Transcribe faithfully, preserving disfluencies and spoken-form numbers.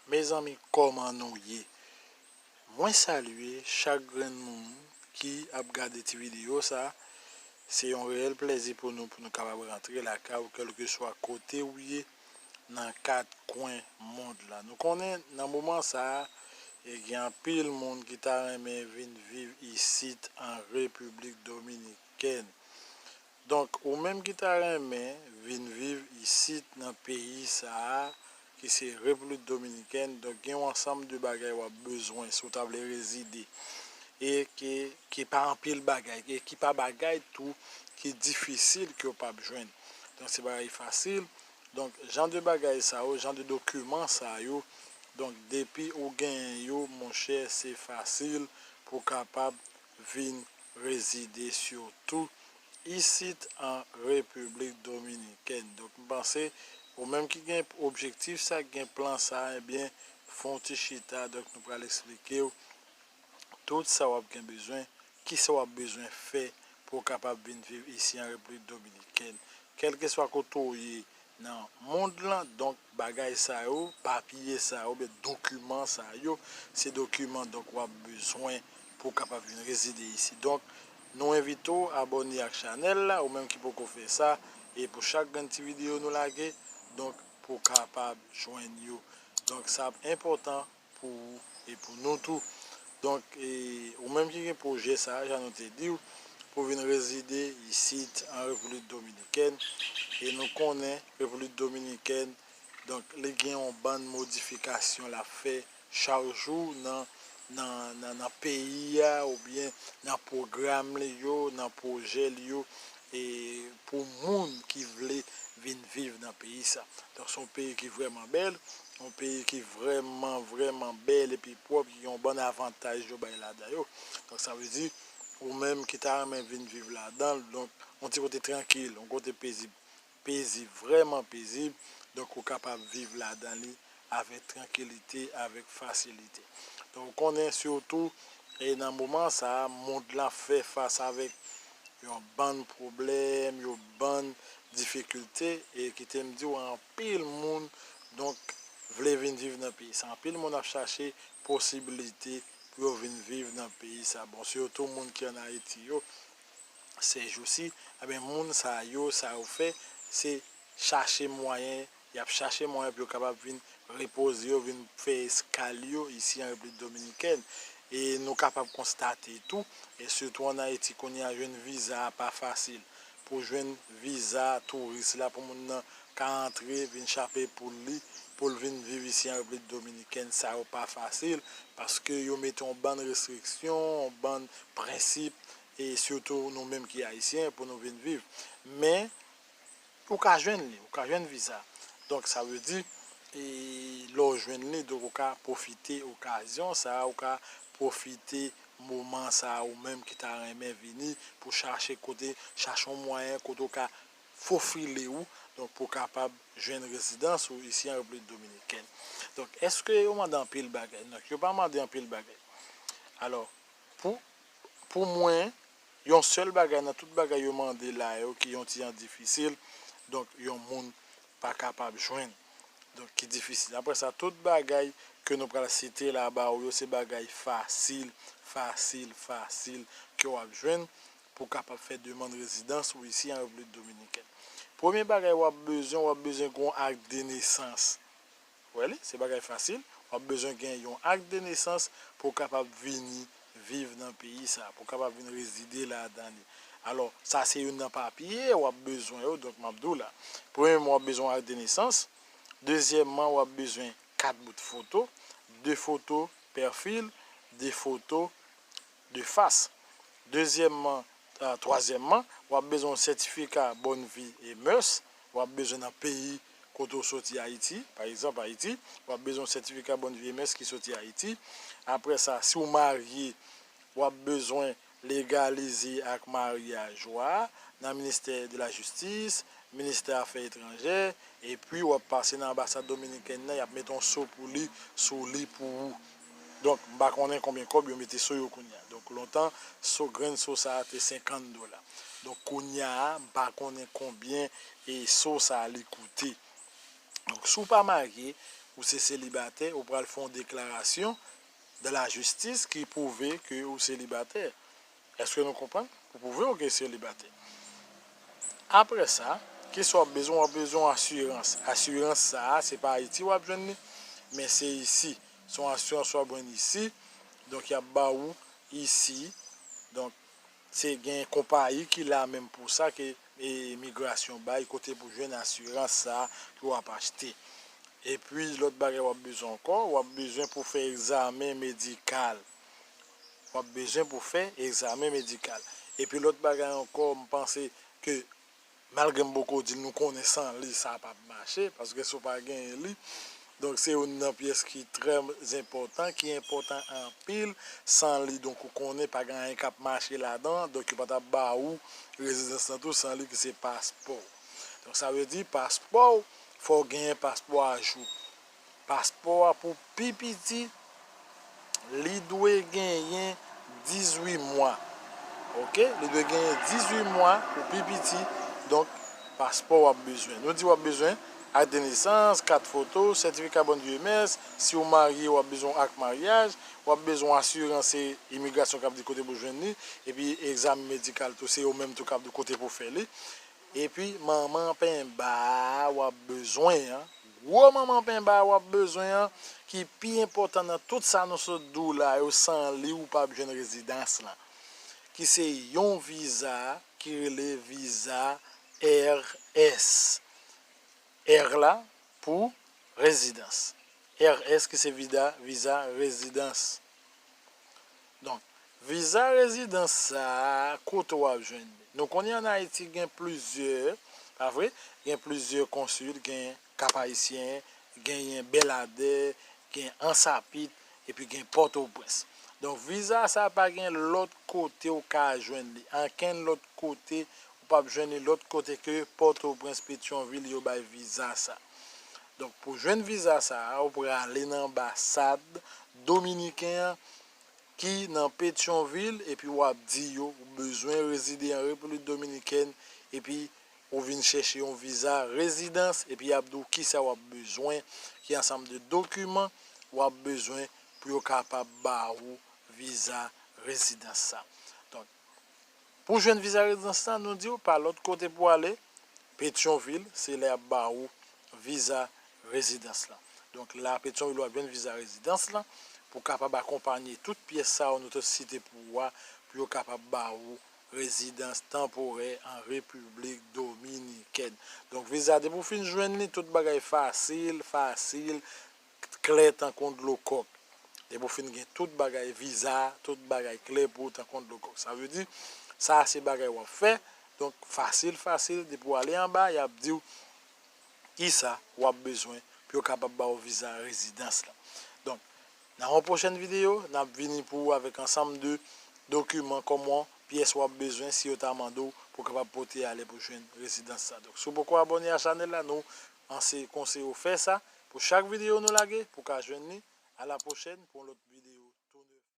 Mezanmi, kòman nou ye? Mwen salye chak grenn moun ki ap gade ti videyo sa. Se yon reyèl plèzi pou nou, pou nou kapab rantre lakay ou, kèlkeswa kote ou ye, nan kat kwen mond la. Nou konnen, nan moman sa a, e gen anpil moun ki ta renmen vin viv isit an Repiblik Dominikèn. Donk, ou menm ki ta renmen vin viv isit nan peyi sa a, ki se Repiblik Dominikèn, donk, gen yon ansanm de bagay w ap bezwen si w ta vle rezide, e ke, ki pa anpil bagay, e ki pa bagay tou ki difisil ke w p ap jwenn. Donk, se bagay fasil. Donk, jan de bagay sa yo, jan de dokiman sa yo, donk, depi ou genyen yo, monchè, se fasil pou w kapab vin rezide, sitou isit an Repiblik Dominikèn. Donk, m panse, ou menm ki gen objektif sa, ki gen plan sa, ebyen, fè yon ti chita. Donk, nou pral eksplike w tout sa w ap gen bezwen, kisa w ap bezwen fè pou w kapab vin viv isi an Repiblik Dominikèn. Kèlkeswa kote w ye nan mond lan, donk, bagay sa yo, papye sa yo, oubyen dokiman sa yo, se dokiman, donk, w ap bezwen pou w kapab vin rezide isi. Donk, nou envite w abòne ak chanèl la, ou menm ki poko fè sa, e pou chak grenn ti videyo nou lage, donk, pou w kapab jwenn yo. Donk, sa ap enpòtan pou ou e pou nou tou. Donk, e, ou menm ki gen pwojè sa a, jan nou te di w, pou vin rezide isit an Repiblik Dominikèn, e nou konnen Repiblik Dominikèn, donk, li gen yon bann modifikasyon l ap fè chak jou nan, nan, nan, nan peyi a, oubyen nan pwogram li yo, nan pwojè li yo, e pou moun ki vle vin viv nan peyi sa. Donk, se yon peyi ki vrèman bèl, yon peyi ki vrèman, vrèman bèl epi pwòp, ki gen yon bann avantaj yo bay ladan yo. Donk, sa vle di, ou menm ki ta renmen vin viv ladan l, donk, yon ti kote trankil, yon kote pezib, pezib, vrèman pezib, donk, ou kapab viv ladan li avèk trankilite, avèk fasilite. Donk, ou konnen sitou, e nan moman sa a, mond lan fè fas avèk yon bann pwoblèm, yon bann difikilte, e kite m di w, anpil moun, donk, vle vin viv nan peyi sa. Anpil moun ap chache posiblite pou yo vin viv nan peyi sa. Bon, sitou moun ki ann Ayiti yo, sèjousi, ebyen, moun sa yo, sa yo fè, se chache mwayen, y ap chache mwayen pou yo kapab vin repoze yo, vin fè eskal yo isi an Repiblik Dominikèn. E nou kapab konstate tou, e sitou ann Ayiti kounye a, jwenn viza a pa fasil. Pou jwenn viza touris la, pou moun nan ka antre, vin chape poul li, pou l vin viv isi an Repiblik Dominikèn, sa yo pa fasil, paske yo mete yon bann restriksyon, yon bann prensip, e sitou nou menm ki Ayisyen, pou nou vin viv. Men, ou ka jwenn li, ou ka jwenn viza. Donk, sa vle di, e, lè w jwenn li, donk, ou ka pwofite okazyon sa a, ou ka pwofite moman sa a, ou menm ki ta renmen vini pou chache kote, chache yon mwayen kote w ka fofile w, donk, pou w kapab jwenn rezidans ou isi an Repiblik Dominikèn. Donk, èske yo mande anpil bagay? Donk, yo pa mande anpil bagay. Alò, pou, pou mwen, yon sèl bagay nan tout bagay yo mande la yo ki yon ti jan difisil, donk, yon moun pa kapab jwenn. Donk, ki difisil. Apre sa, tout bagay ke nou pral site la ba ou yo, se bagay fasil, fasil, fasil ke w ap jwenn pou w kapab fè demann rezidans ou isi an Repiblik Dominikèn. Premye bagay w ap bezwen, w ap bezwen gen yon ak de nesans. Ou wè li, se bagay fasil. W ap bezwen gen yon ak de nesans pou w kapab vini viv nan peyi sa, pou w kapab vin rezide ladan li. Alò, sa se youn nan papye w ap bezwen yo, donk m ap di w la. Premyèman, w ap bezwen yon ak de nesans. Dezyèmman, w ap bezwen kat bout foto, de foto pèfil, de foto de fas. Dezyèmman, a, twazyèmman, w ap bezwen yon sètifika Bonne Vie et Mœurs. W ap bezwen nan peyi kote w soti, Ayiti, pa egzanp, Ayiti, w ap bezwen yon sètifika Bonne Vie et Mœurs ki soti Ayiti. Apre sa, si w marye, w ap bezwen legalize ak maryaj ou a nan ministè de la jistis, ministè afè etranjè, epi w ap pase nan anbasad dominikèn nan, y ap mete yon so pou li, sou li pou ou. Donk, m pa konnen konbyen kòb yo mete so yo kounye a. Donk, lontan, so, grenn so sa a te senkant dola. Donk, kounye a, m pa konnen konbyen e so sa a li koute. Donk, si w pa marye, ou se selibatè, ou pral fè yon deklarasyon de la jistis ki pwouve ke ou selibatè. Èske nou konprann? Pou pwouve ou ke selibatè. Apre sa, kisa w ap bezwen? W ap bezwen asirans. Asirans sa a, se pa Ayiti w ap jwenn li, men se isi. Se yon asirans w ap jwenn isi. Donk, y ap ba ou isi. Donk, se gen konpayi ki la menm pou sa ke e, imigrasyon bay kote pou jwenn asirans sa a ke w ap achte. Epi, lòt bagay w ap bezwen ankò, w ap bezwen pou fè egzamen medikal. W ap bezwen pou fè egzamen medikal. Epi, lòt bagay ankò, m panse ke malgre m poko di l, nou konnen san li, sa p ap mache, paske si w pa genyen li, donk se youn nan pyès ki trè enpòtan, ki enpòtan anpil, san li, donk ou konnen pa gen anyen k ap mache ladan, donk yo pa t ap ba ou rezidans lan tou san li, ki se paspò w. Donk sa vle di, paspò w, fò w genyen paspò ajou. Paspò a pou pi piti, li dwe genyen dizuit mwa. Oke? Li dwe genyen dizuit mwa pou pi piti. Donk, paspò w ap bezwen. Nou di w ap bezwen ak de nesans, kat foto, sètifika bòn vyeyès, si w marye, w ap bezwen ak maryaj, w ap bezwen asirans imigrasyon k ap di kote pou jwenn li, epi egzamen medikal tou, se yo menm tou k ap di kote pou fè li. Epi manman penba a w ap bezwen an, gwo manman penba a w ap bezwen an, ki pi enpòtan nan tout sa nou sot di w la yo, san li ou p ap jwenn rezidans lan. Ki se yon viza ki rele viza R S. R la pou rezidans. R S ki se vida, viza rezidans. Donk, viza rezidans sa a, kote w ap jwenn li? Nou konnen ann Ayiti gen plizyè, pa vre? Gen plizyè konsil, gen Kap Ayisyen, genyen Bèladè, gen Ansapit, epi gen Pòtoprens. Donk, viza sa a pa gen lòt kote w ka jwenn li. Ankenn lòt kote, ou p ap jwenn li lòt kote ke Pòtoprens, Petyonvil, yo bay viza sa. Donk, pou jwenn viza sa a, ou prale nan anbasad dominiken an ki nan Petyonvil, epi w ap di yo ou bezwen rezide an Repiblik Dominikèn, epi ou vin chèche yon viza rezidans, epi y ap di w kisa w ap bezwen, ki ansanm de dokiman w ap bezwen pou yo kapab ba ou viza rezidans sa. Donk, pou jwenn viza rezidans la, nou di w pa lòt kote pou ale, Petyonvil, se la y ap ba ou viza rezidans la. Donk, la Petyonvil w ap jwenn viza rezidans la, pou kapab akonpanye tout pyès sa yo nou te site pou ou a, pou yo kapab ba ou rezidans tanporè an Repiblik Dominikèn. Donk, viza, depi w fin jwenn li, tout bagay fasil, fasil, klè tankou dlo kòk. Depi w fin gen tout bagay, viza, tout bagay klè pou ou tankou dlo kòk. Sa vle di, sa a se bagay w ap fè. Donk, fasil, fasil, depi w ale anba, y ap di w kisa w ap bezwen pou yo kapab ba w viza rezidans la. Donk, nan yon pwochèn videyo, n ap vini pou ou avèk ansanm de dokiman, kòman, pyès w ap bezwen si yo ta mande w pou w kapab pote ale pou jwenn rezidans sa. Donk, si w poko abòne a chanèl la, nou anse konseye w fè sa. Pou chak videyo nou lage, pou w ka jwenn li, a la pwochèn pou yon lòt videyo.